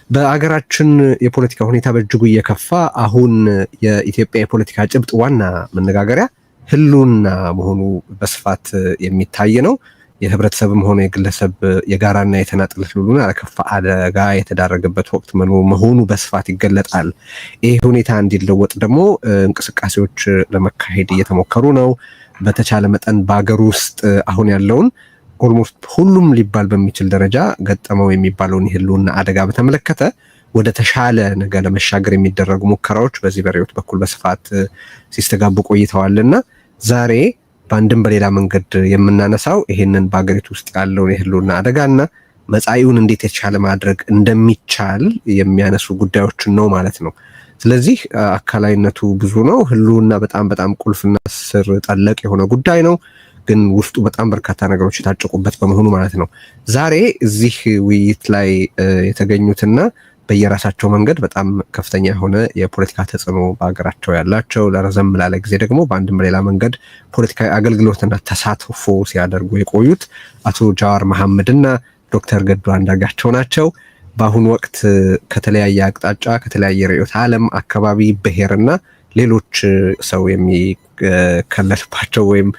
በአገራችን የፖለቲካ ሁኔታ በእጅጉ እየከፋ አሁን የኢትዮጵያ የፖለቲካ ጭብጥ ዋና መነጋገሪያ ህልውና መሆኑ በስፋት የሚታይ ነው። የህብረተሰብም ሆነ የግለሰብ የጋራና የተናጠል ህልውና ለከፋ አደጋ የተዳረገበት ወቅት መሆኑ በስፋት ይገለጣል። ይህ ሁኔታ እንዲለወጥ ደግሞ እንቅስቃሴዎች ለመካሄድ እየተሞከሩ ነው። በተቻለ መጠን በሀገር ውስጥ አሁን ያለውን almost ሁሉም ሊባል በሚችል ደረጃ ገጠመው የሚባለውን የህልውና አደጋ በተመለከተ ወደ ተሻለ ነገር ለመሻገር የሚደረጉ ሙከራዎች በዚህ በርዕዮት በኩል በስፋት ሲስተጋቡ ቆይተዋልና ዛሬ በአንድም በሌላ መንገድ የምናነሳው ይሄንን በሀገሪቱ ውስጥ ያለውን የህልውና አደጋና መጻኢውን እንዴት የተሻለ ማድረግ እንደሚቻል የሚያነሱ ጉዳዮችን ነው ማለት ነው። ስለዚህ አካላዊነቱ ብዙ ነው። ህልውና በጣም በጣም ቁልፍና ስር ጠለቅ የሆነ ጉዳይ ነው። ግን ውስጡ በጣም በርካታ ነገሮች የታጨቁበት በመሆኑ ማለት ነው። ዛሬ እዚህ ውይይት ላይ የተገኙትና በየራሳቸው መንገድ በጣም ከፍተኛ የሆነ የፖለቲካ ተጽዕኖ በሀገራቸው ያላቸው፣ ለረዘም ላለ ጊዜ ደግሞ በአንድም በሌላ መንገድ ፖለቲካዊ አገልግሎትና ተሳትፎ ሲያደርጉ የቆዩት አቶ ጃዋር መሐመድ እና ዶክተር ገዱ አንዳርጋቸው ናቸው። በአሁኑ ወቅት ከተለያየ አቅጣጫ፣ ከተለያየ ርዕዮተ ዓለም፣ አካባቢ፣ ብሔርና ሌሎች ሰው የሚከለልባቸው ወይም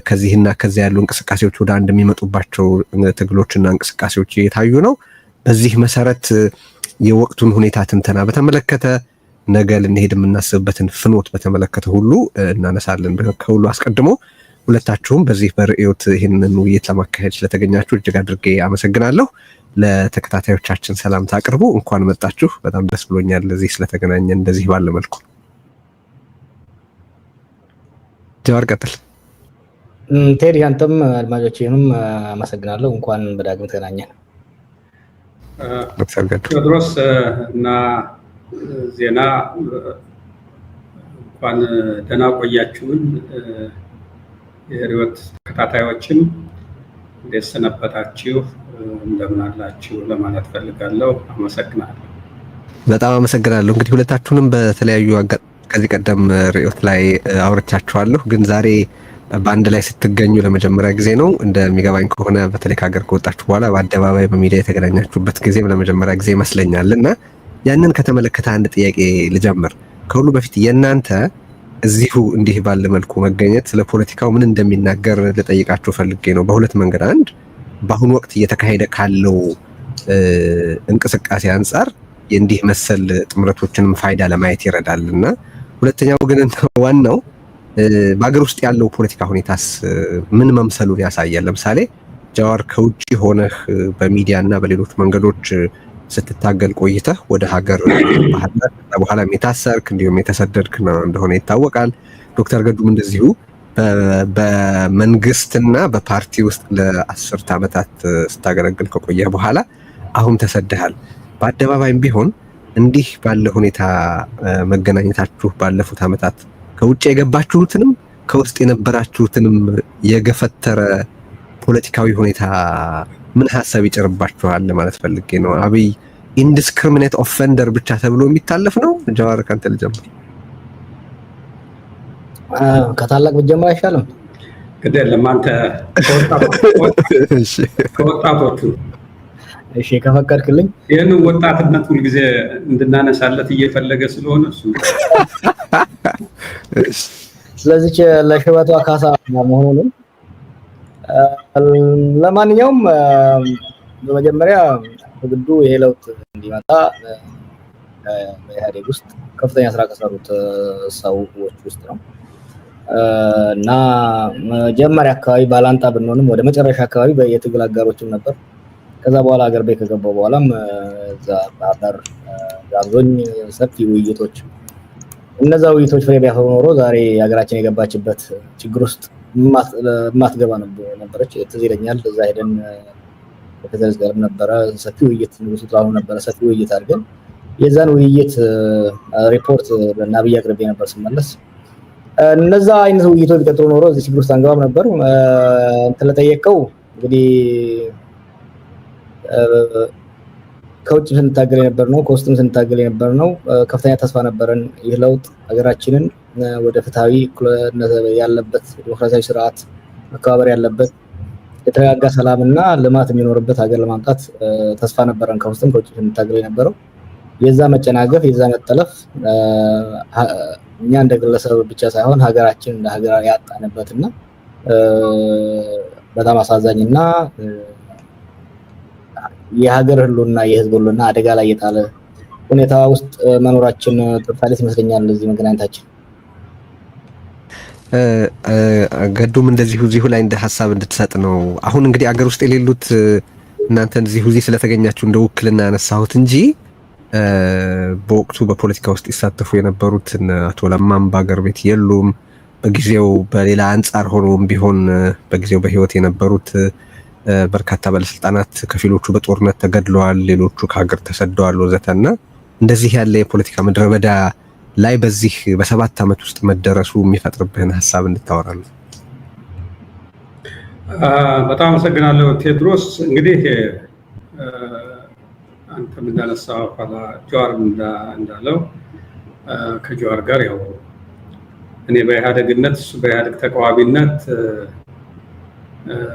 ከዚህና ከዚያ ያሉ እንቅስቃሴዎች ወደ አንድ የሚመጡባቸው ትግሎችና እንቅስቃሴዎች እየታዩ ነው። በዚህ መሰረት የወቅቱን ሁኔታ ትንተና በተመለከተ፣ ነገ ልንሄድ የምናስብበትን ፍኖት በተመለከተ ሁሉ እናነሳለን። ከሁሉ አስቀድሞ ሁለታችሁም በዚህ በርዕዮት ይህንን ውይይት ለማካሄድ ስለተገኛችሁ እጅግ አድርጌ አመሰግናለሁ። ለተከታታዮቻችን ሰላምታ አቅርቡ። እንኳን መጣችሁ። በጣም ደስ ብሎኛል እዚህ ስለተገናኘን እንደዚህ ባለ መልኩ። ጀዋር ቀጥል። ቴዲ፣ አንተም አድማጮችንም አመሰግናለሁ። እንኳን በዳግም ተገናኘን። ዶክተር ገዱ። ቴዎድሮስ እና ዜና፣ እንኳን ደህና ቆያችሁን። የርዕዮት ተከታታዮችም እንዴት ሰነበታችሁ፣ እንደምን አላችሁ ለማለት ፈልጋለሁ። አመሰግናለሁ። በጣም አመሰግናለሁ። እንግዲህ ሁለታችሁንም በተለያዩ ከዚህ ቀደም ርዕዮት ላይ አውርቻችኋለሁ፣ ግን ዛሬ በአንድ ላይ ስትገኙ ለመጀመሪያ ጊዜ ነው። እንደሚገባኝ ከሆነ በተለይ ከሀገር ከወጣችሁ በኋላ በአደባባይ በሚዲያ የተገናኛችሁበት ጊዜም ለመጀመሪያ ጊዜ ይመስለኛል። እና ያንን ከተመለከተ አንድ ጥያቄ ልጀምር። ከሁሉ በፊት የእናንተ እዚሁ እንዲህ ባለ መልኩ መገኘት ስለ ፖለቲካው ምን እንደሚናገር ልጠይቃችሁ ፈልጌ ነው። በሁለት መንገድ፣ አንድ በአሁኑ ወቅት እየተካሄደ ካለው እንቅስቃሴ አንጻር የእንዲህ መሰል ጥምረቶችንም ፋይዳ ለማየት ይረዳል፣ እና ሁለተኛው ግን ዋናው በሀገር ውስጥ ያለው ፖለቲካ ሁኔታስ ምን መምሰሉን ያሳያል? ለምሳሌ ጃዋር፣ ከውጭ ሆነህ በሚዲያ እና በሌሎች መንገዶች ስትታገል ቆይተህ ወደ ሀገር በኋላም የታሰርክ እንዲሁም የተሰደድክ እንደሆነ ይታወቃል። ዶክተር ገዱም እንደዚሁ በመንግስትና በፓርቲ ውስጥ ለ10 ዓመታት ስታገለግል ከቆየህ በኋላ አሁን ተሰደሃል። በአደባባይም ቢሆን እንዲህ ባለ ሁኔታ መገናኘታችሁ ባለፉት ዓመታት ከውጭ የገባችሁትንም ከውስጥ የነበራችሁትንም የገፈተረ ፖለቲካዊ ሁኔታ ምን ሀሳብ ይጭርባችኋል ለማለት ፈልጌ ነው። አብይ indiscriminate offender ብቻ ተብሎ የሚታለፍ ነው? ጃዋር፣ ካንተ ልጀምር። ከታላቅ ብትጀምር አይሻልም? ግድ የለም፣ አንተ ከወጣቶቹ። እሺ፣ ከፈቀድክልኝ። ይህንን ወጣትነት ሁልጊዜ እንድናነሳለት እየፈለገ ስለሆነ እሱ ስለዚህ ለሽበቷ ካሳ መሆኑ ነው። ለማንኛውም በመጀመሪያ በግዱ ይሄ ለውጥ እንዲመጣ በኢህአዴግ ውስጥ ከፍተኛ ስራ ከሰሩት ሰዎች ውስጥ ነው እና መጀመሪያ አካባቢ ባላንጣ ብንሆንም ወደ መጨረሻ አካባቢ የትግል አጋሮችም ነበር። ከዛ በኋላ ሀገር ቤት ከገባው በኋላም እዛ ባህር ዳር ጋብዞኝ ሰፊ ውይይቶች፣ እነዛ ውይይቶች ፍሬ ቢያፈሩ ኖሮ ዛሬ ሀገራችን የገባችበት ችግር ውስጥ የማትገባ ነበረች። ትዝ ይለኛል፣ እዛ ሄደን ከዘርዝ ጋርም ነበረ ሰፊ ውይይት፣ ንጉሱ ጥላሁን ነበረ፣ ሰፊ ውይይት አድርገን የዛን ውይይት ሪፖርት ለአብይ አቅርቤ ነበር ስመለስ። እነዛ አይነት ውይይቶች ቢቀጥሉ ኖሮ እዚህ ችግር ውስጥ አንገባም ነበር። እንትን ለጠየቀው፣ እንግዲህ ከውጭም ስንታገል የነበር ነው፣ ከውስጥም ስንታገል የነበር ነው። ከፍተኛ ተስፋ ነበረን። ይህ ለውጥ ሀገራችንን ወደ ፍትሐዊ እኩልነት ያለበት ዲሞክራሲያዊ ስርዓት፣ መከባበር ያለበት፣ የተረጋጋ ሰላምና ልማት የሚኖርበት ሀገር ለማምጣት ተስፋ ነበረን። ከውስጥም ከውጭ ስንታገል የነበረው የዛ መጨናገፍ፣ የዛ መጠለፍ እኛ እንደ ግለሰብ ብቻ ሳይሆን ሀገራችን እንደ ሀገር ያጣንበት እና በጣም አሳዛኝ እና የሀገር ህልውና፣ የህዝብ ህልውና አደጋ ላይ የጣለ ሁኔታ ውስጥ መኖራችን ተምሳሌት ይመስለኛል እዚህ መገናኘታችን። ገዱም እንደዚሁ እዚሁ ላይ እንደ ሀሳብ እንድትሰጥ ነው። አሁን እንግዲህ አገር ውስጥ የሌሉት እናንተ እዚሁ እዚህ ስለተገኛችሁ እንደ ውክልና ያነሳሁት እንጂ በወቅቱ በፖለቲካ ውስጥ ይሳተፉ የነበሩት አቶ ለማም በአገር ቤት የሉም። በጊዜው በሌላ አንጻር ሆኖም ቢሆን በጊዜው በህይወት የነበሩት በርካታ ባለስልጣናት ከፊሎቹ በጦርነት ተገድለዋል፣ ሌሎቹ ከሀገር ተሰደዋል ወዘተ። እና እንደዚህ ያለ የፖለቲካ ምድረ በዳ ላይ በዚህ በ7 ዓመት ውስጥ መደረሱ የሚፈጥርብህን ሀሳብ እንድታወራ ነው። በጣም አመሰግናለሁ ቴድሮስ። እንግዲህ አንተም እንዳነሳው፣ ኋላ ጀዋር እንዳለው፣ ከጀዋር ጋር ያው እኔ በኢህአደግነት እሱ በኢህአደግ ተቃዋሚነት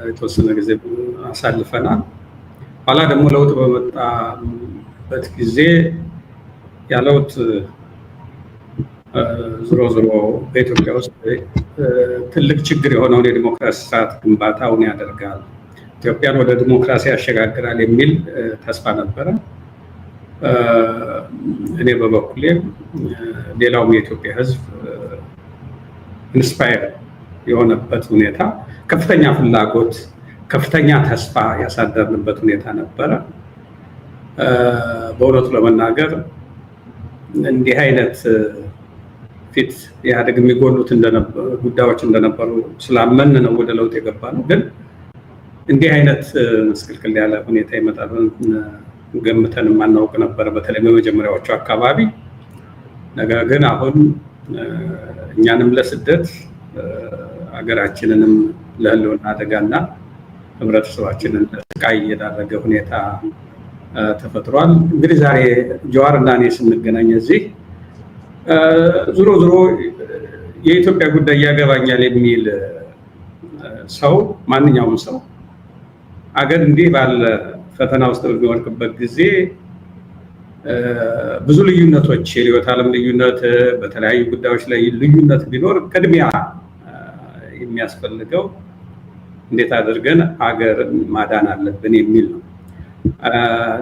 የተወሰነ ጊዜ አሳልፈናል። ኋላ ደግሞ ለውጥ በመጣበት ጊዜ ያ ለውጥ ዞሮ ዞሮ በኢትዮጵያ ውስጥ ትልቅ ችግር የሆነውን የዲሞክራሲ ስርዓት ግንባታውን ያደርጋል፣ ኢትዮጵያን ወደ ዲሞክራሲ ያሸጋግራል የሚል ተስፋ ነበረ። እኔ በበኩሌ ሌላውም የኢትዮጵያ ሕዝብ inspire የሆነበት ሁኔታ፣ ከፍተኛ ፍላጎት፣ ከፍተኛ ተስፋ ያሳደርንበት ሁኔታ ነበረ። በእውነቱ ለመናገር እንዲህ አይነት ፊት ኢህአዴግ የሚጎሉት ጉዳዮች እንደነበሩ ስላመን ነው ወደ ለውጥ የገባነው። ግን እንዲህ አይነት ምስቅልቅል ያለ ሁኔታ ይመጣል ገምተን የማናውቅ ነበረ፣ በተለይ በመጀመሪያዎቹ አካባቢ። ነገር ግን አሁን እኛንም ለስደት፣ ሀገራችንንም ለህልውና አደጋና ህብረተሰባችንን ለስቃይ እየዳረገ ሁኔታ ተፈጥሯል። እንግዲህ ዛሬ ጀዋር እና እኔ ስንገናኝ እዚህ ዞሮ ዞሮ የኢትዮጵያ ጉዳይ ያገባኛል የሚል ሰው፣ ማንኛውም ሰው አገር እንዲህ ባለ ፈተና ውስጥ በሚወድቅበት ጊዜ ብዙ ልዩነቶች፣ የርዕዮተ ዓለም ልዩነት፣ በተለያዩ ጉዳዮች ላይ ልዩነት ቢኖር ቅድሚያ የሚያስፈልገው እንዴት አድርገን አገርን ማዳን አለብን የሚል ነው።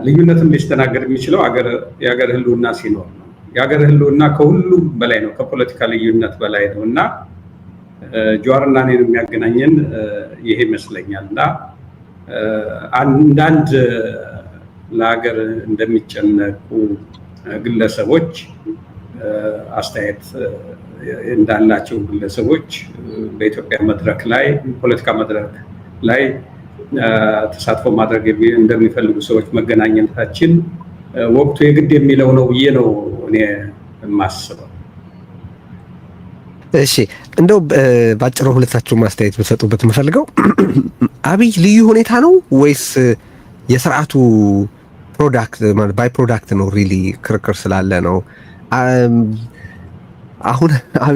ልዩነትም ሊስተናገድ የሚችለው የሀገር ህልውና ሲኖር ነው። የሀገር ህልውና ከሁሉም በላይ ነው፣ ከፖለቲካ ልዩነት በላይ ነው። እና ጀዋርና እኔን የሚያገናኘን ይሄ ይመስለኛል። እና አንዳንድ ለሀገር እንደሚጨነቁ ግለሰቦች፣ አስተያየት እንዳላቸው ግለሰቦች በኢትዮጵያ መድረክ ላይ፣ ፖለቲካ መድረክ ላይ ተሳትፎ ማድረግ እንደሚፈልጉ ሰዎች መገናኘታችን ወቅቱ የግድ የሚለው ነው ብዬ ነው እኔ የማስበው። እሺ፣ እንደው ባጭሩ ሁለታችሁ ማስተያየት ብትሰጡበት የምፈልገው አብይ ልዩ ሁኔታ ነው ወይስ የስርዓቱ product by product ነው? Really ክርክር ስላለ ነው። አሁን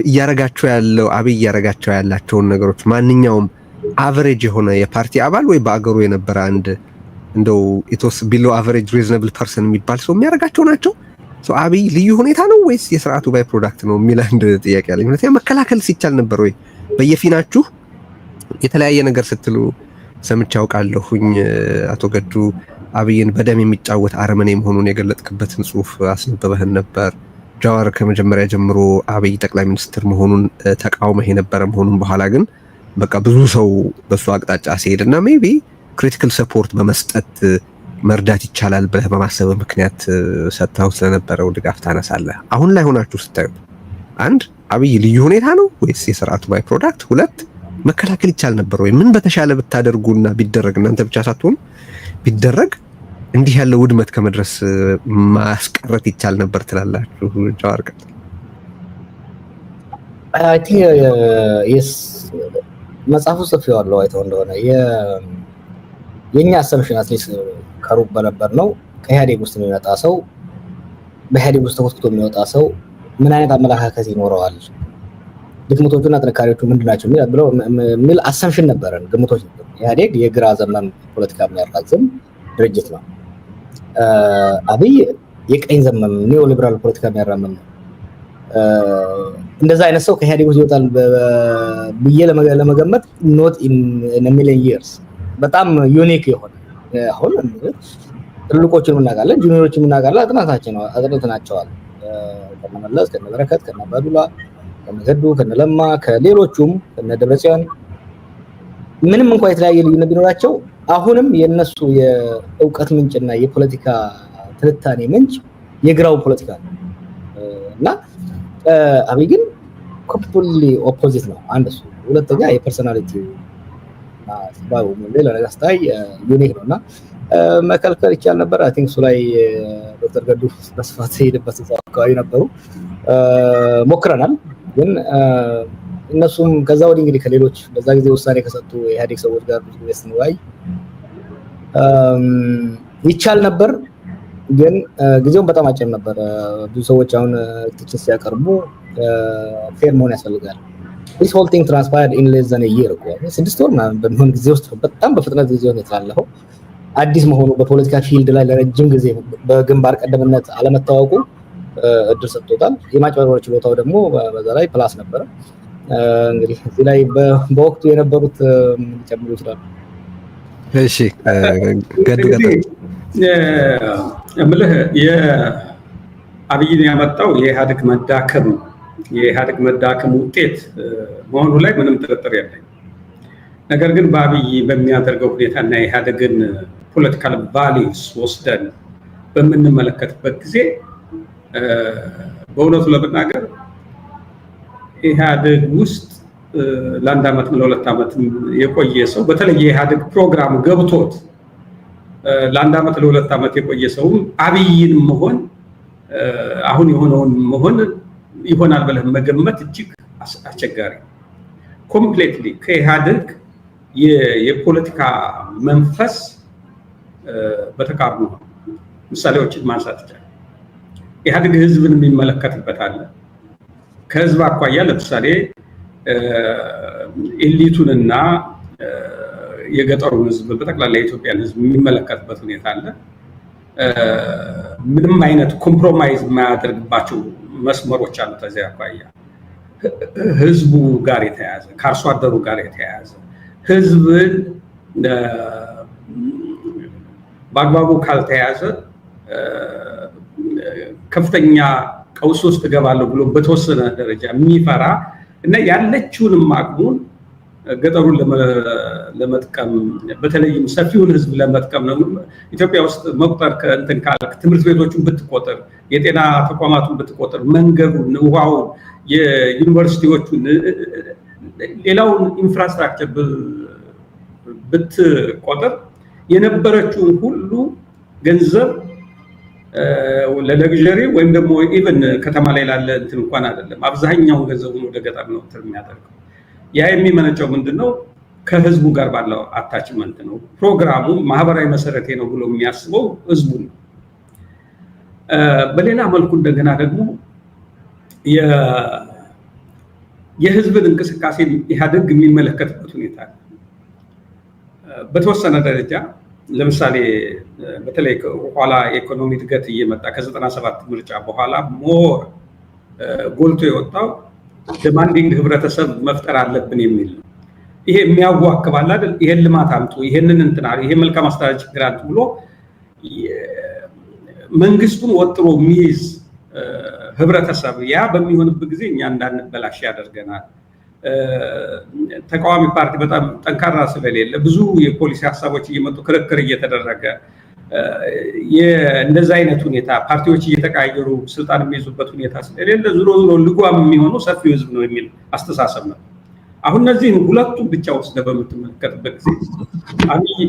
እያረጋቸው ያለው፣ አብይ እያረጋቸው ያላቸውን ነገሮች ማንኛውም average የሆነ የፓርቲ አባል ወይ በአገሩ የነበረ አንድ እንደው የተወሰነ below average reasonable person የሚባል ሰው የሚያደርጋቸው ናቸው። አብይ ልዩ ሁኔታ ነው ወይስ የስርዓቱ by product ነው የሚል አንድ ጥያቄ አለኝ። ሁለተኛ መከላከል ሲቻል ነበር ወይ? በየፊናችሁ የተለያየ ነገር ስትሉ ሰምቼ አውቃለሁኝ። አቶ ገዱ አብይን በደም የሚጫወት አረመኔ መሆኑን የገለጥክበትን ጽሁፍ አስነበበህን ነበር። ጃዋር ከመጀመሪያ ጀምሮ አብይ ጠቅላይ ሚኒስትር መሆኑን ተቃውመህ የነበረ መሆኑን፣ በኋላ ግን በቃ ብዙ ሰው በሱ አቅጣጫ ሲሄድ እና maybe critical support በመስጠት መርዳት ይቻላል ብለህ በማሰብ ምክንያት ሰጥተው ስለነበረው ድጋፍ ታነሳለህ። አሁን ላይ ሆናችሁ ስታዩት አንድ አብይ ልዩ ሁኔታ ነው ወይስ የስርዓቱ by product? ሁለት መከላከል ይቻል ነበር ወይ? ምን በተሻለ ብታደርጉና ቢደረግ፣ እናንተ ብቻ ሳትሆኑ ቢደረግ እንዲህ ያለ ውድመት ከመድረስ ማስቀረት ይቻል ነበር ትላላችሁ? ጃዋር ቀጥል። I think መጽሐፉ ጽፌዋለሁ፣ አይተው እንደሆነ። የኛ assumption at least ከሩቅ በነበር ነው ከኢህአዴግ ውስጥ የሚመጣ ሰው፣ በኢህአዴግ ውስጥ ተኮትኩቶ የሚወጣ ሰው ምን አይነት አመለካከት ይኖረዋል፣ ድክመቶቹና ጥንካሬዎቹ ምንድን ናቸው ብለው የሚል assumption ነበረን፣ ግምቶች ነበሩ። ኢህአዴግ የግራ ዘመም ፖለቲካ የሚያራዝም ድርጅት ነው። አብይ የቀኝ ዘመም neoliberal ፖለቲካ የሚያራምድ ነው። እንደዛ አይነት ሰው ከኢህአዴግ ውስጥ ይወጣል ብዬ ለመገመት not in million years። በጣም unique የሆነ፣ አሁን ትልልቆቹን እናውቃለን፣ junior ኦችን እናውቃለን፣ አጥንተናቸዋል። ከነመለስ፣ ከነበረከት፣ ከነአባዱላ፣ ከነገዱ፣ ከነለማ፣ ከሌሎቹም፣ ከነደብረጽዮን ምንም እንኳን የተለያየ ልዩነት ቢኖራቸው አሁንም የነሱ የእውቀት ምንጭና የፖለቲካ ትንታኔ ምንጭ የግራው ፖለቲካ ነው እና አብይ ግን completely opposite ነው። አንድ እሱ፣ ሁለተኛ የ personality ሌላ ነገር ስታይ unique ነው እና መከልከል ይቻል ነበር። I think እሱ ላይ ዶክተር ገዱ በስፋት ሄድበት እዛው አካባቢ ነበሩ። ሞክረናል፣ ግን እነሱም ከዛ ወዲህ እንግዲህ ከሌሎች በዛ ጊዜ ውሳኔ ከሰጡ የኢህአዴግ ሰዎች ጋር ብዙ ጊዜ ስንወያይ ይቻል ነበር፣ ግን ጊዜውን በጣም አጭር ነበር። ብዙ ሰዎች አሁን ትችት ሲያቀርቡ fair መሆን ያስፈልጋል። This whole thing transpired in less than year እኮ፣ 6 ወር ምናምን በሚሆን ጊዜ ውስጥ፣ በጣም በፍጥነት ጊዜውን የተላለፈው። አዲስ መሆኑ፣ በፖለቲካ field ላይ ለረጅም ጊዜ በግንባር ቀደምነት አለመታወቁ እድል ሰጥቶታል። የማጭበርበር ችሎታው ደግሞ በዛ ላይ plus ነበረ። እንግዲህ እዚህ ላይ በወቅቱ የነበሩት ሊጨምሩ ይችላሉ። እሺ ገዱ። እምልህ የአብይን ያመጣው የኢህአዴግ መዳከም፣ የኢህአዴግ መዳከም ውጤት መሆኑ ላይ ምንም ጥርጥር የለኝ። ነገር ግን በአብይ በሚያደርገው ሁኔታ እና የኢህአዴግን political values ወስደን በምንመለከትበት ጊዜ በእውነቱ ለመናገር ኢህአዴግ ውስጥ ለአንድ ዓመትም ለ2 ዓመትም የቆየ ሰው፣ በተለይ የኢህአዴግ ፕሮግራም ገብቶት ለአንድ ዓመት ለ2 ዓመት የቆየ ሰውም አብይን መሆን፣ አሁን የሆነውን መሆን ይሆናል ብለህ መገመት እጅግ አስቸጋሪ። Completely ከኢህአዴግ የፖለቲካ መንፈስ በተቃርኖ ነው። ምሳሌዎችን ማንሳት ይቻላል። ኢህአዴግ ህዝብን የሚመለከትበት አለ። ከህዝብ አኳያ ለምሳሌ elite ኡንና የገጠሩን ህዝብ፣ በጠቅላላ የኢትዮጵያን ህዝብ የሚመለከትበት ሁኔታ አለ። ምንም አይነት compromise የማያደርግባቸው መስመሮች አሉ። ከዚያ አኳያ ህዝቡ ጋር የተያያዘ፣ ከአርሶ አደሩ ጋር የተያያዘ፣ ህዝብን በአግባቡ ካልተያዘ ከፍተኛ ቀውስ ውስጥ እገባለሁ ብሎ በተወሰነ ደረጃ የሚፈራ እና ያለችውንም አቅሙን ገጠሩን ለመጥቀም፣ በተለይም ሰፊውን ህዝብ ለመጥቀም ነው። ኢትዮጵያ ውስጥ መቁጠር እንትን ካልክ ትምህርት ቤቶቹን ብትቆጥር፣ የጤና ተቋማቱን ብትቆጥር፣ መንገዱን፣ ውሃውን፣ የዩኒቨርሲቲዎቹን፣ ሌላውን infrastructure ብትቆጥር የነበረችውን ሁሉ ገንዘብ ለ luxury ወይም ደግሞ even ከተማ ላይ ላለ እንትን እንኳን አይደለም። አብዛኛውን ገንዘቡን ወደ ገጠር ነው እንትን የሚያደርገው። ያ የሚመነጨው ምንድን ነው? ከህዝቡ ጋር ባለው attachment ነው። ፕሮግራሙ ማህበራዊ መሰረቴ ነው ብሎ የሚያስበው ህዝቡን ነው። በሌላ መልኩ እንደገና ደግሞ የህዝብን እንቅስቃሴ ኢህአዴግ የሚመለከትበት ሁኔታ በተወሰነ ደረጃ ለምሳሌ በተለይ ኋላ የኢኮኖሚ እድገት እየመጣ ከ97 ምርጫ በኋላ more ጎልቶ የወጣው demanding ህብረተሰብ መፍጠር አለብን የሚል ነው። ይሄ የሚያዋክብ አለ አይደል? ይሄን ልማት አምጡ፣ ይሄንን እንትና፣ ይሄ መልካም አስተዳደር ችግር አምጡ ብሎ መንግስቱን ወጥሮ የሚይዝ ህብረተሰብ፣ ያ በሚሆንበት ጊዜ እኛ እንዳንበላሽ ያደርገናል። ተቃዋሚ ፓርቲ በጣም ጠንካራ ስለሌለ፣ ብዙ የፖሊሲ ሀሳቦች እየመጡ ክርክር እየተደረገ፣ እንደዛ አይነት ሁኔታ ፓርቲዎች እየተቀያየሩ ስልጣን የሚይዙበት ሁኔታ ስለሌለ ዞሮ ዞሮ ልጓም የሚሆነው ሰፊው ህዝብ ነው የሚል አስተሳሰብ ነው። አሁን እነዚህን ሁለቱም ብቻ ወስደህ በምትመለከትበት ጊዜ አብይ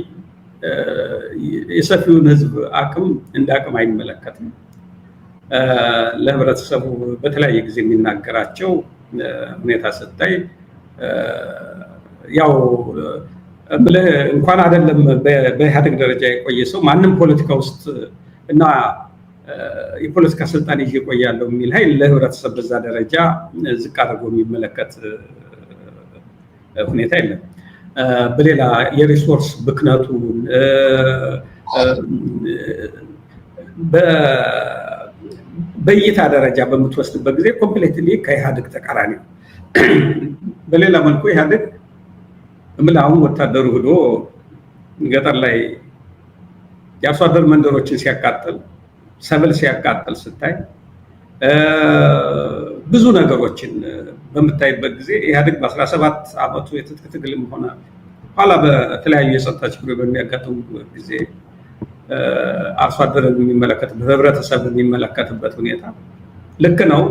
የሰፊውን ህዝብ አቅም እንደ አቅም አይመለከትም። ለህብረተሰቡ በተለያየ ጊዜ የሚናገራቸው ሁኔታ ስታይ ያው ብለህ እንኳን አይደለም በኢህአዴግ ደረጃ የቆየ ሰው፣ ማንም ፖለቲካ ውስጥ እና የፖለቲካ ስልጣን ይዤ እቆያለሁ የሚል ኃይል ለህብረተሰብ በዛ ደረጃ ዝቅ አድርጎ የሚመለከት ሁኔታ የለም። በሌላ የ resource ብክነቱን በእይታ ደረጃ በምትወስድበት ጊዜ completely ከኢህአዴግ ተቃራኒ ነው። በሌላ መልኩ ኢህአዴግ እምልህ አሁን ወታደሩ ሂዶ ገጠር ላይ የአርሶ አደር መንደሮችን ሲያቃጥል፣ ሰብል ሲያቃጥል ስታይ፣ ብዙ ነገሮችን በምታይበት ጊዜ ኢህአዴግ በ17 ዓመቱ የትጥቅ ትግልም ሆነ ኋላ በተለያዩ የጸጥታ ችግሮች በሚያጋጥሙ ጊዜ አርሶ አደርን የሚመለከትበት፣ ህብረተሰብን የሚመለከትበት ሁኔታ ልክ ነው።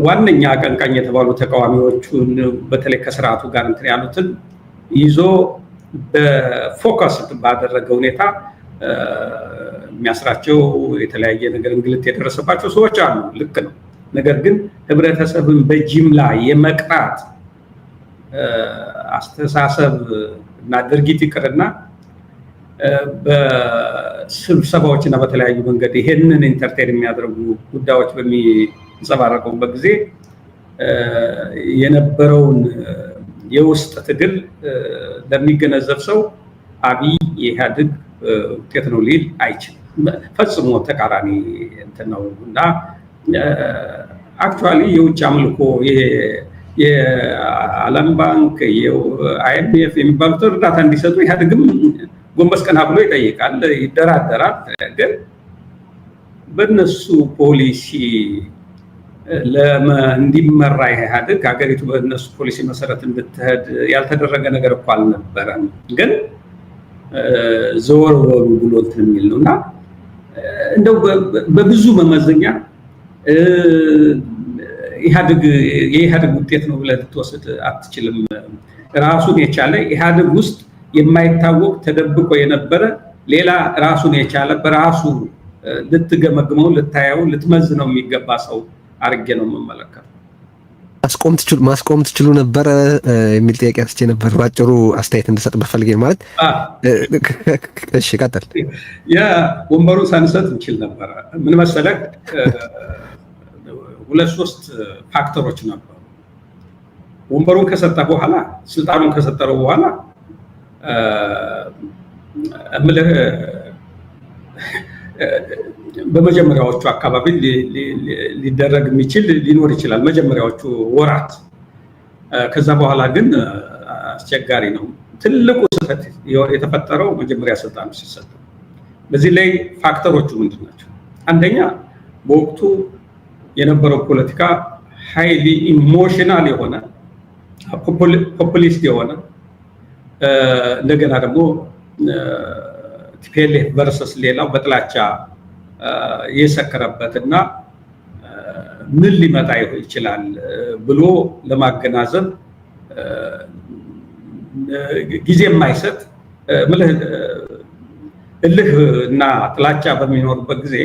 ዋነኛ አቀንቃኝ የተባሉ ተቃዋሚዎቹን፣ በተለይ ከስርዓቱ ጋር እንትን ያሉትን ይዞ በ focus ባደረገ ሁኔታ የሚያስራቸው፣ የተለያየ ነገር እንግልት የደረሰባቸው ሰዎች አሉ። ልክ ነው። ነገር ግን ህብረተሰብን በጅምላ የመቅጣት አስተሳሰብ እና ድርጊት ይቅርና በስብሰባዎች እና በተለያዩ መንገድ ይሄንን entertain የሚያደርጉ ጉዳዮች በሚንጸባረቁበት ጊዜ የነበረውን የውስጥ ትግል ለሚገነዘብ ሰው አብይ የኢህአዴግ ውጤት ነው ሊል አይችልም። ፈጽሞ ተቃራኒ እንትን ነው። እና actually የውጭ አምልኮ፣ ይሄ የዓለም ባንክ፣ IMF የሚባሉት እርዳታ እንዲሰጡ ኢህአዴግም ጎንበስ ቀና ብሎ ይጠይቃል፣ ይደራደራል። ግን በእነሱ ፖሊሲ እንዲመራ ኢህአዴግ፣ ሀገሪቱ በእነሱ ፖሊሲ መሰረት እንድትሄድ ያልተደረገ ነገር እኮ አልነበረም። ግን ዘወር በሉ ብሎ እንትን የሚል ነው። እና እንደው በብዙ መመዘኛ ኢህአዴግ የኢህአዴግ ውጤት ነው ብለህ ልትወስድ አትችልም። ራሱን የቻለ፣ ኢህአዴግ ውስጥ የማይታወቅ፣ ተደብቆ የነበረ ሌላ ራሱን የቻለ፣ በራሱ ልትገመግመው፣ ልታየው፣ ልትመዝነው የሚገባ ሰው አድርጌ ነው የምመለከተው። ማስቆም ትችሉ ነበረ የሚል ጥያቄ አንስቼ ነበር። ባጭሩ አስተያየት እንድሰጥ በፈልጌ ማለት። እሺ፣ ቀጥል። የወንበሩን ሳንሰጥ እንችል ነበረ። ምን መሰለህ፣ ሁለት ሶስት factor ኦች ነበሩ። ወንበሩን ከሰጠ በኋላ፣ ስልጣኑን ከሰጠረው በኋላ እምልህ በመጀመሪያዎቹ አካባቢ ሊደረግ የሚችል ሊኖር ይችላል፣ መጀመሪያዎቹ ወራት። ከዛ በኋላ ግን አስቸጋሪ ነው። ትልቁ ስህተት የተፈጠረው መጀመሪያ ስልጣኑ ሲሰጥ። በዚህ ላይ factor ኦቹ ምንድን ናቸው? አንደኛ በወቅቱ የነበረው ፖለቲካ highly emotional የሆነ፣ populist የሆነ፣ እንደገና ደግሞ TPLF versus ሌላው በጥላቻ የሰከረበት እና ምን ሊመጣ ይችላል ብሎ ለማገናዘብ ጊዜ የማይሰጥ፣ እልህ እና ጥላቻ በሚኖርበት ጊዜ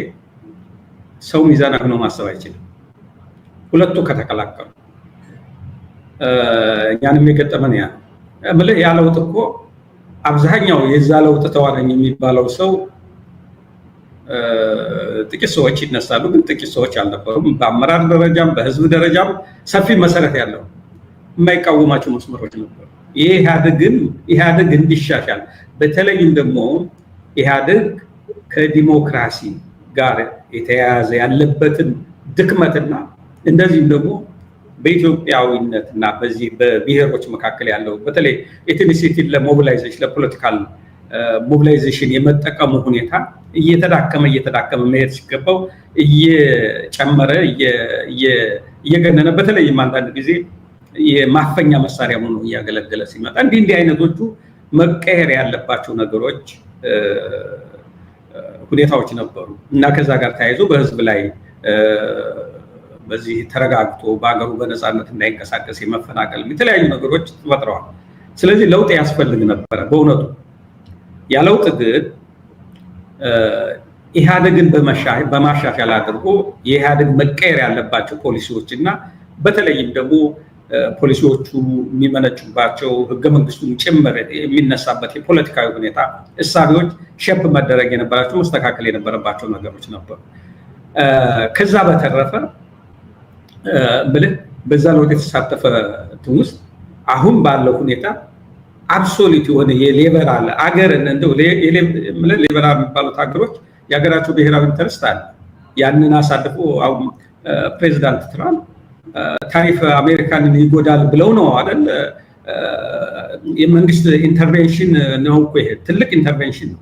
ሰው ሚዛናዊ ሆኖ ማሰብ አይችልም። ሁለቱ ከተቀላቀሉ እኛንም የገጠመን ያ እምልህ ያ ለውጥ እኮ አብዛኛው የዛ ለውጥ ተዋናኝ የሚባለው ሰው ጥቂት ሰዎች ይነሳሉ፣ ግን ጥቂት ሰዎች አልነበሩም። በአመራር ደረጃም በህዝብ ደረጃም ሰፊ መሰረት ያለው የማይቃወማቸው መስመሮች ነበሩ። ይህ ኢህአዴግ እንዲሻሻል፣ በተለይም ደግሞ ኢህአዴግ ከዲሞክራሲ ጋር የተያያዘ ያለበትን ድክመትና እንደዚህም ደግሞ በኢትዮጵያዊነት እና በዚህ በብሔሮች መካከል ያለው በተለይ ethnicity ን ለ mobilization፣ ለ political mobilization የመጠቀሙ ሁኔታ እየተዳከመ እየተዳከመ መሄድ ሲገባው እየጨመረ፣ እየገነነ፣ በተለይም አንዳንድ ጊዜ የማፈኛ መሳሪያ ሆኖ እያገለገለ ሲመጣ እንዲህ እንዲህ አይነቶቹ መቀየር ያለባቸው ነገሮች፣ ሁኔታዎች ነበሩ። እና ከዛ ጋር ተያይዞ በህዝብ ላይ በዚህ ተረጋግቶ በሀገሩ በነፃነት እንዳይንቀሳቀስ የመፈናቀል የተለያዩ ነገሮች ተፈጥረዋል። ስለዚህ ለውጥ ያስፈልግ ነበረ በእውነቱ። ያ ለውጥ ግን ኢህአዴግን በማሻሻል አድርጎ የኢህአዴግ መቀየር ያለባቸው ፖሊሲዎች እና በተለይም ደግሞ ፖሊሲዎቹ የሚመነጩባቸው ህገ መንግስቱን ጭምር የሚነሳበት የፖለቲካዊ ሁኔታ እሳቤዎች shape መደረግ የነበራቸው፣ መስተካከል የነበረባቸው ነገሮች ነበሩ። ከዛ በተረፈ ብልህ በዛ ለውጥ የተሳተፈ እንትን ውስጥ አሁን ባለው ሁኔታ Absolute የሆነ የሊበራል አገርን፣ እንደው ሊበራል የሚባሉት ሀገሮች የሀገራቸው ብሔራዊ interest አለ። ያንን አሳልፎ አሁን ፕሬዚዳንት ትራምፕ ታሪፍ አሜሪካንን ይጎዳል ብለው ነው አይደል? የመንግስት intervention ነው እኮ፣ ይሄ ትልቅ intervention ነው።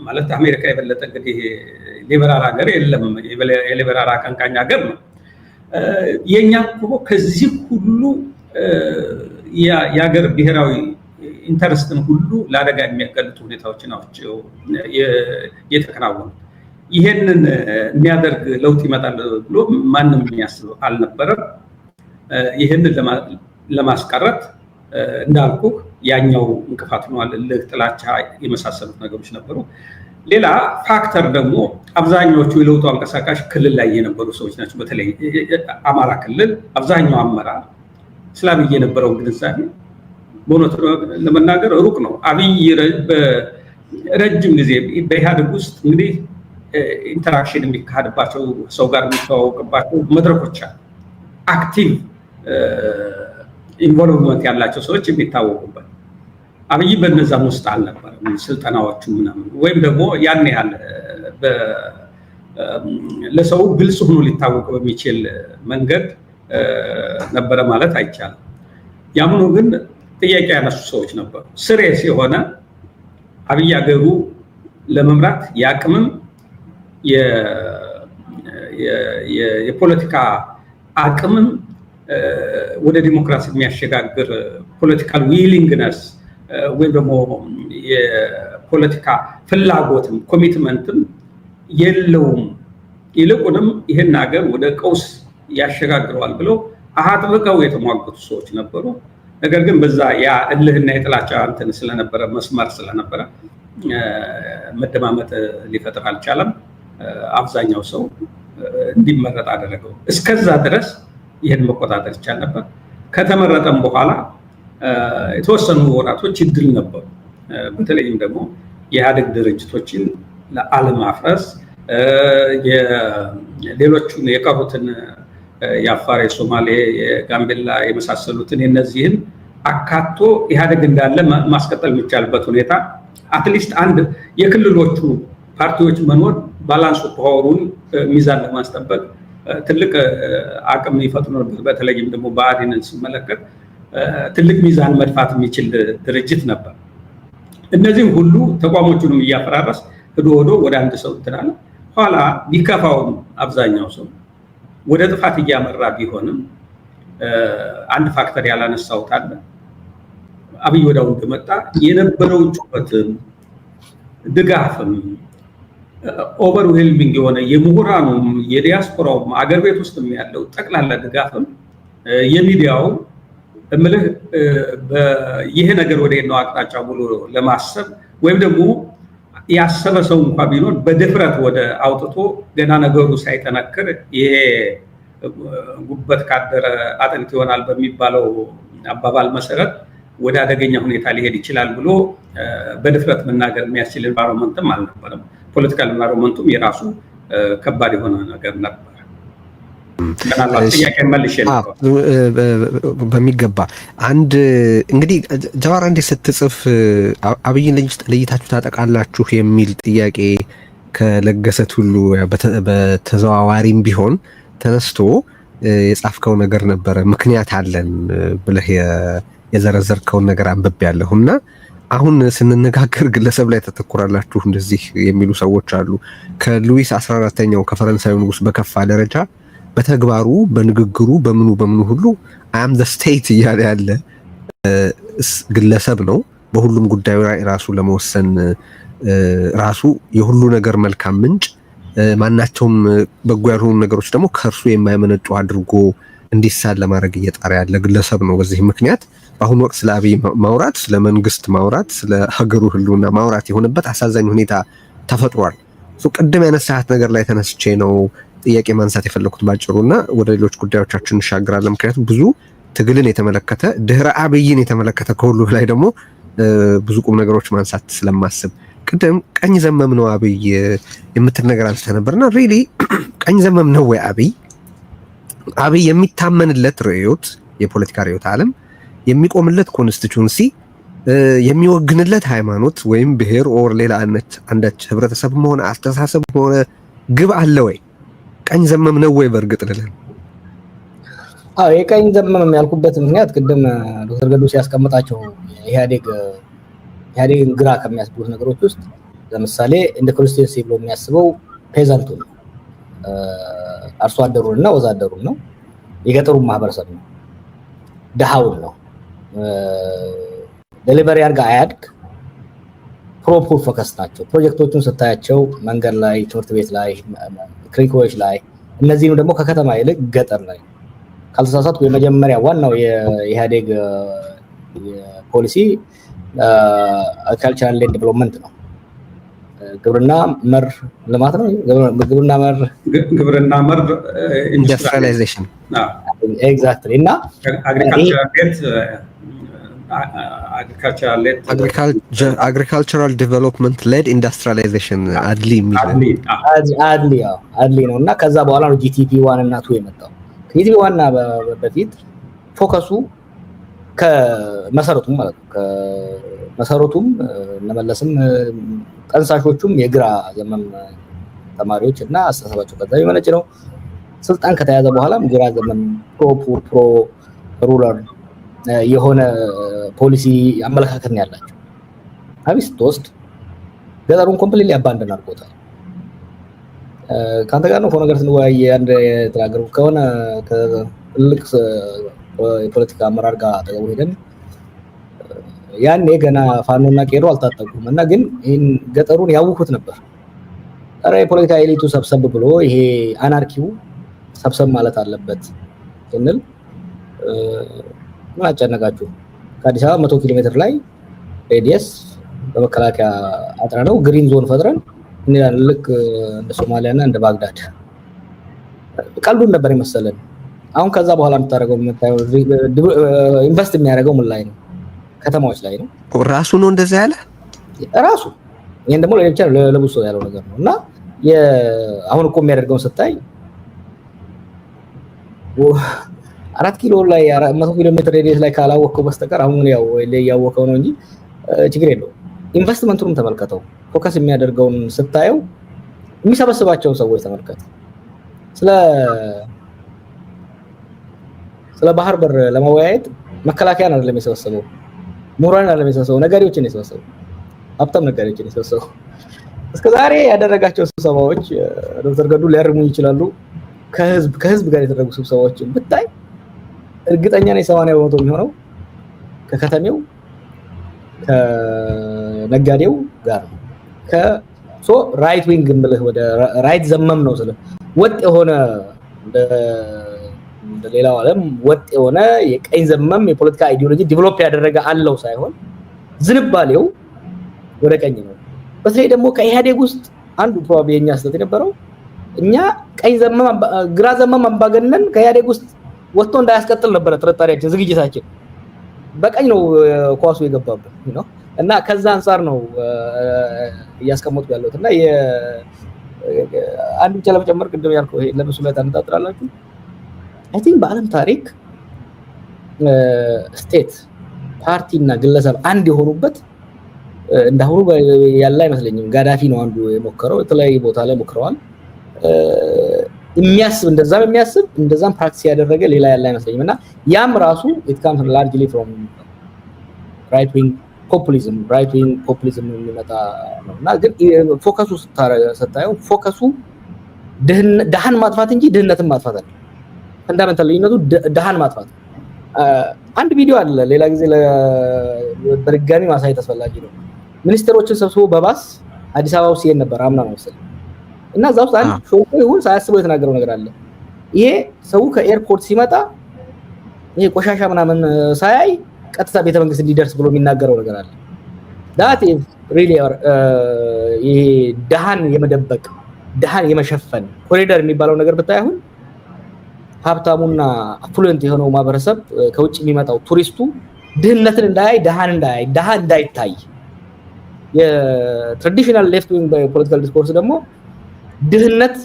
ማለት አሜሪካ የበለጠ እንግዲህ ሊበራል ሀገር የለም፣ የሊበራል አቀንቃኝ ሀገር ነው። የእኛ እኮ ከዚህ ሁሉ የሀገር ብሔራዊ interest ን ሁሉ ለአደጋ የሚያጋልጡ ሁኔታዎች ናቸው የተከናወኑት። ይሄንን የሚያደርግ ለውጥ ይመጣል ብሎ ማንም የሚያስብ አልነበረም። ይህንን ለማስቀረት እንዳልኩ ያኛው እንቅፋት ሆኗል። እልህ፣ ጥላቻ የመሳሰሉት ነገሮች ነበሩ። ሌላ factor ደግሞ አብዛኛዎቹ የለውጡ አንቀሳቃሽ ክልል ላይ የነበሩ ሰዎች ናቸው። በተለይ አማራ ክልል አብዛኛው አመራር ስለ አብይ የነበረው ግንዛቤ በእውነቱ ለመናገር ሩቅ ነው። አብይ ረጅም ጊዜ በኢህአዴግ ውስጥ እንግዲህ interaction የሚካሄድባቸው፣ ሰው ጋር የሚተዋወቅባቸው መድረኮች አሉ። Active involvement ያላቸው ሰዎች የሚታወቁበት፣ አብይ በነዛም ውስጥ አልነበረም። ስልጠናዎቹ ምናምን ወይም ደግሞ ያን ያህል ለሰው ግልጽ ሆኖ ሊታወቅ በሚችል መንገድ ነበረ ማለት አይቻልም። ያም ሆኖ ግን ጥያቄ ያነሱ ሰዎች ነበሩ። Serious የሆነ አብይ ሀገሩ ለመምራት የአቅምም የፖለቲካ አቅምም ወደ ዲሞክራሲ የሚያሸጋግር political willingness ወይም ደግሞ የፖለቲካ ፍላጎትም commitment ም የለውም። ይልቁንም ይህን ሀገር ወደ ቀውስ ያሸጋግረዋል ብለው አጥብቀው የተሟገቱ ሰዎች ነበሩ። ነገር ግን በዛ ያ እልህና የጥላቻ እንትን ስለነበረ፣ መስመር ስለነበረ መደማመጥ ሊፈጥር አልቻለም። አብዛኛው ሰው እንዲመረጥ አደረገው። እስከዛ ድረስ ይህን መቆጣጠር ይቻል ነበር። ከተመረጠም በኋላ የተወሰኑ ወራቶች እድል ነበሩ። በተለይም ደግሞ የኢህአዴግ ድርጅቶችን ለአለማፍረስ፣ ሌሎቹን የቀሩትን የአፋር፣ የሶማሌ፣ የጋምቤላ የመሳሰሉትን የነዚህን አካቶ ኢህአዴግ እንዳለ ማስቀጠል የሚቻልበት ሁኔታ፣ at least አንድ የክልሎቹ ፓርቲዎች መኖር balance power ኡን ሚዛን ለማስጠበቅ ትልቅ አቅም ይፈጥሩ ነበር። በተለይም ደግሞ ብአዴንን ስመለከት ትልቅ ሚዛን መድፋት የሚችል ድርጅት ነበር። እነዚህም ሁሉ ተቋሞቹንም እያፈራረስ ሄዶ ሄዶ ወደ አንድ ሰው እንትን አለ። ኋላ ቢከፋውም አብዛኛው ሰው ወደ ጥፋት እያመራ ቢሆንም አንድ factor ያላነሳሁት አለ። አብይ ወዲያው እንደመጣ የነበረው ጩኸትም ድጋፍም overwhelming የሆነ የምሁራኑም የዲያስፖራውም አገር ቤት ውስጥም ያለው ጠቅላላ ድጋፍም የሚዲያው እምልህ ይሄ ነገር ወደ ነው አቅጣጫ ብሎ ለማሰብ ወይም ደግሞ ያሰበ ሰው እንኳ ቢኖር በድፍረት ወደ አውጥቶ ገና ነገሩ ሳይጠነክር ይሄ ጉበት ካደረ አጥንት ይሆናል በሚባለው አባባል መሰረት ወደ አደገኛ ሁኔታ ሊሄድ ይችላል ብሎ በድፍረት መናገር የሚያስችል environment ም አልነበረም። Political environment ኡም የራሱ ከባድ የሆነ ነገር ነበር። ጥያቄ መልሼ በሚገባ። አንድ እንግዲህ ጀዋር፣ አንዴ ስትጽፍ አብይን ለይታችሁ ታጠቃላችሁ የሚል ጥያቄ ከለገሰት ሁሉ በተዘዋዋሪም ቢሆን ተነስቶ የጻፍከው ነገር ነበረ። ምክንያት አለን ብለህ የዘረዘርከውን ነገር አንብቤያለሁ እና አሁን ስንነጋገር ግለሰብ ላይ ተተኩራላችሁ እንደዚህ የሚሉ ሰዎች አሉ። ከሉዊስ 14ኛው ከፈረንሳዩ ንጉስ በከፋ ደረጃ በተግባሩ፣ በንግግሩ፣ በምኑ በምኑ ሁሉ "I'm the state" እያለ ያለ ግለሰብ ነው። በሁሉም ጉዳዩ ላይ ራሱ ለመወሰን ራሱ የሁሉ ነገር መልካም ምንጭ፣ ማናቸውም በጎ ያልሆኑ ነገሮች ደግሞ ከእርሱ የማይመነጩ አድርጎ እንዲሳል ለማድረግ እየጣረ ያለ ግለሰብ ነው። በዚህ ምክንያት በአሁኑ ወቅት ስለ አብይ ማውራት፣ ስለ መንግስት ማውራት፣ ስለ ሀገሩ ህልውና ማውራት የሆነበት አሳዛኝ ሁኔታ ተፈጥሯል። ቅድም ያነሳሃት ነገር ላይ ተነስቼ ነው ጥያቄ ማንሳት የፈለኩት ባጭሩ እና ወደ ሌሎች ጉዳዮቻችን እንሻገራለን። ምክንያቱም ብዙ ትግልን የተመለከተ፣ ድህረ አብይን የተመለከተ፣ ከሁሉ በላይ ደግሞ ብዙ ቁም ነገሮች ማንሳት ስለማስብ ቅድም ቀኝ ዘመም ነው አብይ የምትል ነገር አንስተህ ነበር እና really ቀኝ ዘመም ነው ወይ አብይ? አብይ የሚታመንለት ርዕዮት፣ የፖለቲካ ርዕዮተ ዓለም የሚቆምለት constituency፣ የሚወግንለት ሃይማኖት ወይም ብሔር or ሌላ አንዳች ህብረተሰብም ሆነ አስተሳሰብም ሆነ ግብ አለ ወይ? ቀኝ ዘመም ነው ወይ? በእርግጥ ልልህ። አዎ፣ የቀኝ ዘመም ያልኩበት ምክንያት ቅድም ዶክተር ገዱ ሲያስቀምጣቸው ኢህአዴግን ግራ ከሚያስብሉት ነገሮች ውስጥ ለምሳሌ እንደ constituency ብሎ የሚያስበው peasant ኡ ነው፣ አርሶ አደሩን እና ወዛደሩን ነው፣ የገጠሩን ማህበረሰብ ነው፣ ድሃውን ነው። Delivery አድርጋ አያድግ pro-poor focus ናቸው። ፕሮጀክቶቹን ስታያቸው መንገድ ላይ፣ ትምህርት ቤት ላይ፣ ክሊኒኮች ላይ፣ እነዚህም ደግሞ ከከተማ ይልቅ ገጠር ላይ። ካልተሳሳትኩ የመጀመሪያ ዋናው የኢህአዴግ ፖሊሲ agricultural led development ነው። ግብርና መር ልማት ነው። ግብርና መር ግብርና መር industrialization። Exactly እና agricultural led Agricultural development led industrialization፣ ADLI የሚል። ADLI፣ ADLI ነው። እና ከዛ በኋላ ነው GTP 1 እና 2 የመጣው። ከ GTP 1 በፊት focus ኡ ከመሰረቱም ማለት ነው፣ ከመሰረቱም እነመለስም ጠንሳሾቹም የግራ ዘመም ተማሪዎች እና አስተሳሰባቸው ከዛ የመነጨ ነው። ስልጣን ከተያዘ በኋላም ግራ ዘመም pro poor pro rural የሆነ ፖሊሲ አመለካከት ነው ያላቸው። አብይ ስትወስድ ገጠሩን completely abandon አድርጎታል። ከአንተ ጋር ነው ከሆነ ነገር ስንወያይ አንድ የተናገርኩት፣ ከሆነ ከትልቅ የፖለቲካ አመራር ጋር አጠገቡ ሄደን፣ ያኔ ገና ፋኖና ቄሮ አልታጠቁም እና ግን ይህን ገጠሩን ያውኩት ነበር። ኧረ የፖለቲካ elite ኡ ሰብሰብ ብሎ ይሄ anarchy ው ሰብሰብ ማለት አለበት ስንል፣ ምን አጨነቃችሁ? ከአዲስ አበባ 100 ኪሎ ሜትር ላይ radius በመከላከያ አጥረ ነው green zone ፈጥረን እንላለን። ልክ እንደ ሶማሊያ እና እንደ ባግዳድ። ቀልዱን ነበር የመሰለን። አሁን ከዛ በኋላ የምታደርገው የምታየው invest የሚያደርገው ምን ላይ ነው? ከተማዎች ላይ ነው። ራሱ ነው እንደዛ ያለ። ራሱ። ይህን ደግሞ ለኔ ብቻ ለብዙ ሰው ያለው ነገር ነው። እና አሁን እኮ የሚያደርገውን ስታይ 4 ኪሎ ላይ፣ 100 ኪሎ ሜትር radius ላይ ካላወቅከው በስተቀር፣ አሁን ያው እያወቀው ነው እንጂ ችግር የለውም። ኢንቨስትመንቱንም ተመልከተው፣ focus የሚያደርገውን ስታየው፣ የሚሰበስባቸውን ሰዎች ተመልከት። ስለ ባህር በር ለመወያየት መከላከያን አይደለም የሰበሰበው፣ ምሁራንን አይደለም የሰበሰበው፣ ነጋዴዎችን የሰበሰበው፣ ሀብታም ነጋዴዎችን የሰበሰበው። እስከ ዛሬ ያደረጋቸው ስብሰባዎች፣ ዶክተር ገዱ ሊያርሙኝ ይችላሉ፣ ከህዝብ ጋር የተደረጉ ስብሰባዎችን ብታይ እርግጠኛ ነኝ 80% የሚሆነው ከከተሜው ከነጋዴው ጋር ነው። So right wing የምልህ ወደ right ዘመም ነው ስለ ወጥ የሆነ እንደ ሌላው ዓለም ወጥ የሆነ የቀኝ ዘመም የፖለቲካ ideology develop ያደረገ አለው ሳይሆን ዝንባሌው ወደ ቀኝ ነው። በተለይ ደግሞ ከኢህአዴግ ውስጥ አንዱ probably የኛ ስህተት የነበረው እኛ ቀኝ ዘመም ግራ ዘመም አምባገነን ከኢህአዴግ ውስጥ ወጥቶ እንዳያስቀጥል ነበረ ጥርጣሬያችን፣ ዝግጅታችን። በቀኝ ነው ኳሱ የገባብን ነው። እና ከዛ አንጻር ነው እያስቀመጥኩ ያለሁት። እና አንድ ብቻ ለመጨመር፣ ቅድም ያልከው ይሄ ለምሱ ላይ ታነጣጥራላችሁ። I think በዓለም ታሪክ state ፓርቲ እና ግለሰብ አንድ የሆኑበት እንዳሁኑ ያለ አይመስለኝም። ጋዳፊ ነው አንዱ የሞከረው፣ የተለያዩ ቦታ ላይ ሞክረዋል። የሚያስብ እንደዛም የሚያስብ እንደዛም practice ያደረገ ሌላ ያለ አይመስለኝም። እና ያም ራሱ it comes largely from right wing populism፣ right wing populism የሚመጣ ነው። እና ግን focus ኡ ስታየው focus ኡ ድሃን ማጥፋት እንጂ ድህነትን ማጥፋት አይደለም። Fundamental ልዩነቱ ድሃን ማጥፋት። አንድ ቪዲዮ አለ፣ ሌላ ጊዜ በድጋሚ ማሳየት አስፈላጊ ነው። ሚኒስትሮችን ሰብስቦ በባስ አዲስ አበባ ውስጥ ሲሄድ ነበር አምና ነው መሰለኝ። እና እዛ ውስጥ አንድ ሾኮ ይሁን ሳያስበው የተናገረው ነገር አለ። ይሄ ሰው ከ airport ሲመጣ ይሄ ቆሻሻ ምናምን ሳያይ ቀጥታ ቤተመንግስት እንዲደርስ ብሎ የሚናገረው ነገር አለ። That is really ይሄ ድሃን የመደበቅ፣ ድሃን የመሸፈን። ኮሪደር የሚባለው ነገር ብታይ አሁን ሀብታሙና affluent የሆነው ማህበረሰብ፣ ከውጭ የሚመጣው ቱሪስቱ ድህነትን እንዳያይ፣ ድሃን እንዳያይ፣ ድሃ እንዳይታይ፣ የ traditional left wing political discourse ደግሞ ድህነት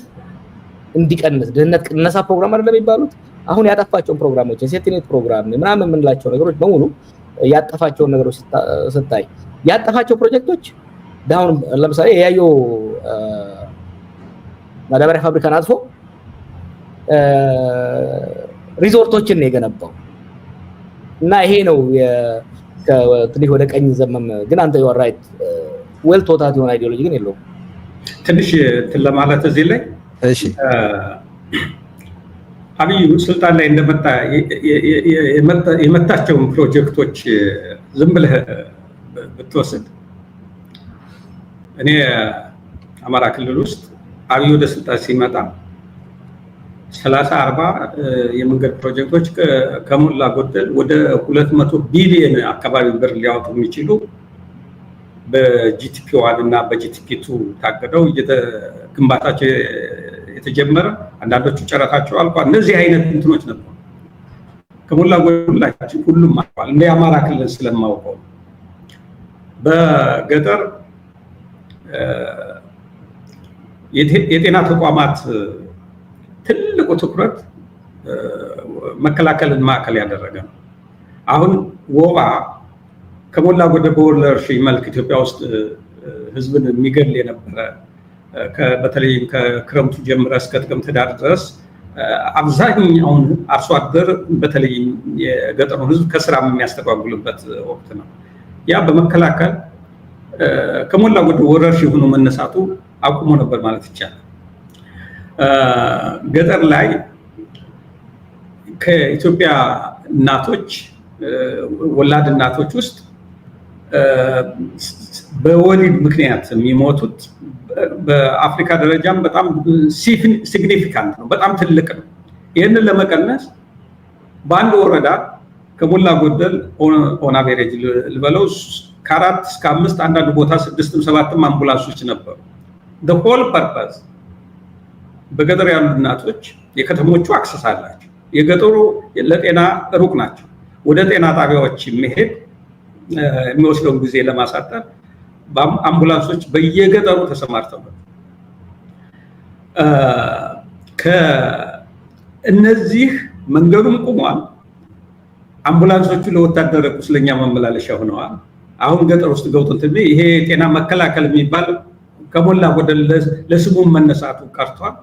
እንዲቀንስ፣ ድህነት ቅነሳ ፕሮግራም አይደለም የሚባሉት፣ አሁን ያጠፋቸውን ፕሮግራሞች፣ የ safety net ፕሮግራም ምናምን የምንላቸው ነገሮች በሙሉ፣ ያጠፋቸውን ነገሮች ስታይ፣ ያጠፋቸው ፕሮጀክቶች አሁን ለምሳሌ የያዮ ማዳበሪያ ፋብሪካን አጥፎ ሪዞርቶችን ነው የገነባው። እና ይሄ ነው ትንሽ ወደ ቀኝ ዘመም። ግን አንተ you are right፣ well thought out የሆነ ideology ግን የለውም። ትንሽ እንትን ለማለት እዚህ ላይ፣ አብይ ስልጣን ላይ እንደመጣ የመታቸውን ፕሮጀክቶች ዝም ብለህ ብትወስድ፣ እኔ አማራ ክልል ውስጥ አብይ ወደ ስልጣን ሲመጣ 30፣ 40 የመንገድ ፕሮጀክቶች ከሞላ ጎደል ወደ 200 ቢሊየን አካባቢ ብር ሊያወጡ የሚችሉ በ GTP 1 እና በ GTP 2 ታቅደው ግንባታቸው የተጀመረ፣ አንዳንዶቹ ጨረታቸው አልቋል። እነዚህ አይነት እንትኖች ነበሩ። ከሞላ ጎደላችን ሁሉም አልቋል። እንደ የአማራ ክልል ስለማውቀው በገጠር የጤና ተቋማት ትልቁ ትኩረት መከላከልን ማዕከል ያደረገ ነው። አሁን ወባ ከሞላ ጎደል በወረርሽኝ መልክ ኢትዮጵያ ውስጥ ህዝብን የሚገል የነበረ፣ በተለይም ከክረምቱ ጀምረ እስከ ጥቅምት ህዳር ድረስ አብዛኛውን አርሶ አደር፣ በተለይም የገጠሩን ህዝብ ከስራ የሚያስተጓጉልበት ወቅት ነው። ያ በመከላከል ከሞላ ጎደል ወረርሽኝ ሆኖ መነሳቱ አቁሞ ነበር ማለት ይቻላል። ገጠር ላይ ከኢትዮጵያ እናቶች፣ ወላድ እናቶች ውስጥ በወሊድ ምክንያት የሚሞቱት በአፍሪካ ደረጃም በጣም significant ነው፣ በጣም ትልቅ ነው። ይህንን ለመቀነስ በአንድ ወረዳ ከሞላ ጎደል on average ልበለው ከአራት እስከ አምስት፣ አንዳንድ ቦታ ስድስትም ሰባትም አምቡላንሶች ነበሩ። Whole purpose በገጠር ያሉ እናቶች፣ የከተሞቹ access አላቸው፣ የገጠሩ ለጤና ሩቅ ናቸው። ወደ ጤና ጣቢያዎች መሄድ የሚወስደውን ጊዜ ለማሳጠር አምቡላንሶች በየገጠሩ ተሰማርተው ነበር። ከእነዚህ መንገዱም ቁሟል። አምቡላንሶቹ ለወታደር ቁስለኛ ማመላለሻ ሆነዋል። አሁን ገጠር ውስጥ ገብቶ እንትን ይሄ ጤና መከላከል የሚባል ከሞላ ጎደል ለስሙም መነሳቱ ቀርቷል።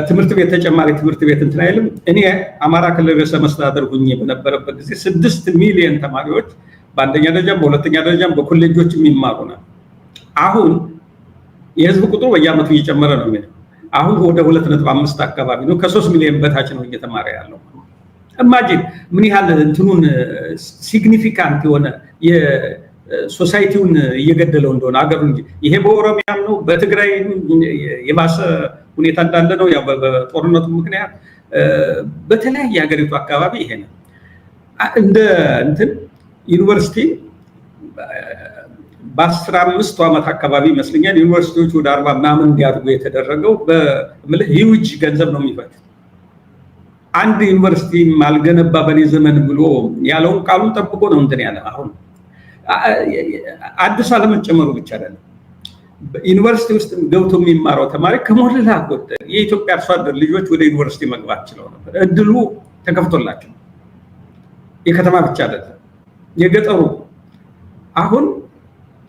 ትምህርት ቤት፣ ተጨማሪ ትምህርት ቤት እንትን አይልም። እኔ አማራ ክልል ርዕሰ መስተዳድር ሁኜ በነበረበት ጊዜ 6 ሚሊዮን ተማሪዎች በአንደኛ ደረጃም በሁለተኛ ደረጃም በኮሌጆች የሚማሩ ነው። አሁን የህዝብ ቁጥሩ በየዓመቱ እየጨመረ ነው የሚሄደው። አሁን ወደ 2.5 አካባቢ ነው። ከ3 ሚሊዮን በታች ነው እየተማረ ያለው። Imagine ምን ያህል እንትኑን significant የሆነ የ society ውን እየገደለው እንደሆነ አገሩ እንጂ። ይሄ በኦሮሚያም ነው፣ በትግራይ የባሰ ሁኔታ እንዳለ ነው። ያው በጦርነቱ ምክንያት በተለያየ ሀገሪቱ አካባቢ ይሄ ነው። እንደ እንትን ዩኒቨርሲቲ በ15ቱ ዓመት አካባቢ ይመስለኛል ዩኒቨርሲቲዎች ወደ 40 ምናምን እንዲያድጉ የተደረገው በምልህ huge ገንዘብ ነው የሚፈጁት። አንድ ዩኒቨርሲቲ አልገነባ በኔ ዘመን ብሎ ያለውን ቃሉን ጠብቆ ነው እንትን ያለ። አሁን አዲስ አለመጨመሩ ብቻ አይደለም። ዩኒቨርሲቲ ውስጥ ገብቶ የሚማረው ተማሪ ከሞላ ጎደል የኢትዮጵያ አርሶ አደር ልጆች ወደ ዩኒቨርሲቲ መግባት ችለው ነበር። እድሉ ተከፍቶላቸው፣ የከተማ ብቻ አይደለም፣ የገጠሩ አሁን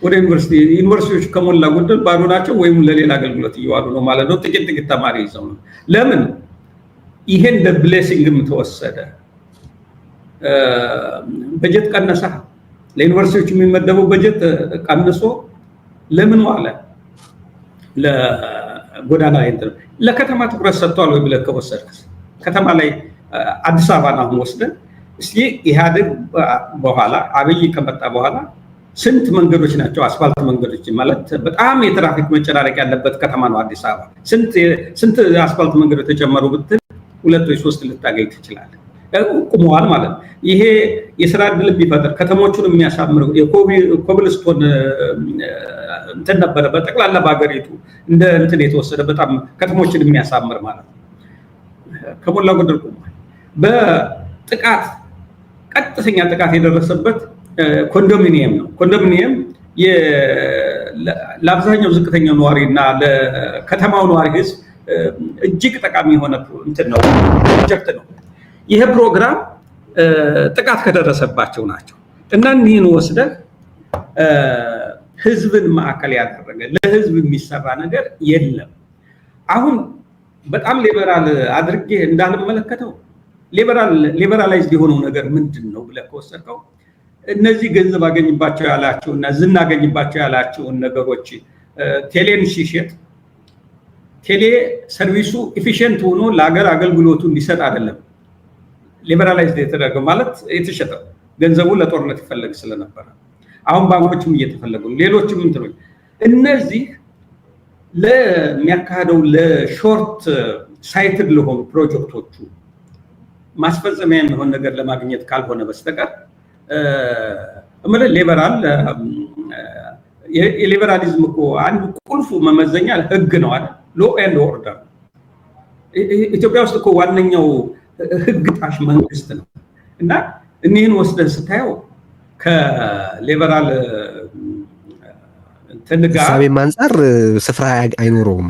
ወደ ዩኒቨርሲቲዎች ከሞላ ጎደል ባዶ ናቸው ወይም ለሌላ አገልግሎት እየዋሉ ነው ማለት ነው። ጥቂት ጥቂት ተማሪ ይዘው ነው። ለምን ይሄ እንደ blessing ም ተወሰደ? በጀት ቀነሰ። ለዩኒቨርሲቲዎች የሚመደበው በጀት ቀንሶ ለምን ዋለ? ለጎዳና ላይ እንትን፣ ለከተማ ትኩረት ሰጥቷል ወይ ብለህ ከወሰድክ፣ ከተማ ላይ አዲስ አበባን አሁን ወስደን እስኪ፣ ኢህአዴግ በኋላ፣ አብይ ከመጣ በኋላ ስንት መንገዶች ናቸው አስፋልት መንገዶች? ማለት በጣም የትራፊክ መጨናነቅ ያለበት ከተማ ነው አዲስ አበባ። ስንት አስፋልት መንገዶች ተጨመሩ ብትል ሁለት ወይ ሶስት ልታገኝ ትችላለህ። ቁመዋል ማለት ነው። ይሄ የስራ እድል የሚፈጥር፣ ከተሞቹን የሚያሳምር የኮብልስቶን እንትን ነበረ በጠቅላላ በሀገሪቱ እንደ እንትን የተወሰደ፣ በጣም ከተሞችን የሚያሳምር ማለት ነው። ከሞላ ጎደል ቁሟል። በጥቃት፣ ቀጥተኛ ጥቃት የደረሰበት ኮንዶሚኒየም ነው። ኮንዶሚኒየም ለአብዛኛው ዝቅተኛው ነዋሪ እና ለከተማው ነዋሪ ህዝብ እጅግ ጠቃሚ የሆነ እንትን ነው፣ ፕሮጀክት ነው። ይሄ ፕሮግራም ጥቃት ከደረሰባቸው ናቸው እና እኒህን ወስደህ ህዝብን ማዕከል ያደረገ ለህዝብ የሚሰራ ነገር የለም። አሁን በጣም ሊበራል አድርጌ እንዳልመለከተው liberalized የሆነው ነገር ምንድን ነው ብለህ ከወሰድከው፣ እነዚህ ገንዘብ አገኝባቸው ያላቸው እና ዝና አገኝባቸው ያላቸውን ነገሮች፣ ቴሌን ሲሸጥ ቴሌ service ኡ efficient ሆኖ ለሀገር አገልግሎቱ እንዲሰጥ አይደለም liberalized የተደረገው፣ ማለት የተሸጠው ገንዘቡ ለጦርነት ይፈለግ ስለነበረ። አሁን ባንኮችም እየተፈለጉ፣ ሌሎችም እንትኖች፣ እነዚህ ለሚያካሂደው ለ short sighted ለሆኑ ፕሮጀክቶቹ ማስፈጸሚያ የሚሆን ነገር ለማግኘት ካልሆነ በስተቀር እምልህ ሊበራል የሊበራሊዝም እኮ አንዱ ቁልፉ መመዘኛ ህግ ነው አይደል? Law and order። ኢትዮጵያ ውስጥ እኮ ዋነኛው ህግ ጣሽ መንግስት ነው። እና እኒህን ወስደህ ስታየው ከሊበራል እንትን ጋር እሳቤም አንጻር ስፍራ አይኖረውም።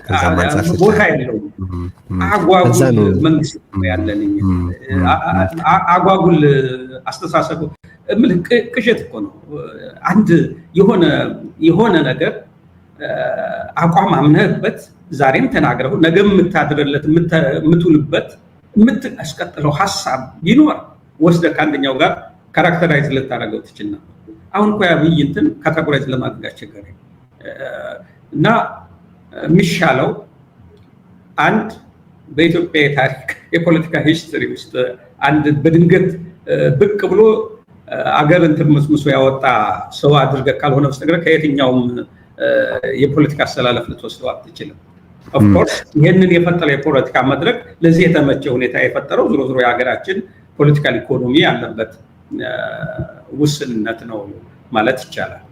ከዛም አንጻር ቦታ የለውም። አጓጉል መንግስት ነው ያለን። አጓጉል አስተሳሰቡ እምልህ ቅዠት እኮ ነው። አንድ የሆነ ነገር አቋም አምነህበት ዛሬም ተናግረው ነገ የምታድርለት፣ የምትውልበት፣ የምታስቀጥለው ሀሳብ ቢኖር ወስደህ ከአንደኛው ጋር characterize ልታደርገው ትችል ነበር። አሁን እኮ የአብይ እንትን categorize ለማድረግ አስቸጋሪ እና የሚሻለው አንድ በኢትዮጵያ የታሪክ የፖለቲካ history ውስጥ አንድ በድንገት ብቅ ብሎ አገር እንትን መስምሶ ያወጣ ሰው አድርገህ ካልሆነ በስተቀር ከየትኛውም የፖለቲካ አሰላለፍ ልትወስደው አትችልም። Of course ይህንን የፈጠረው የፖለቲካ መድረክ፣ ለዚህ የተመቸ ሁኔታ የፈጠረው ዞሮ ዞሮ የሀገራችን political economy ያለበት ውስንነት ነው ማለት ይቻላል።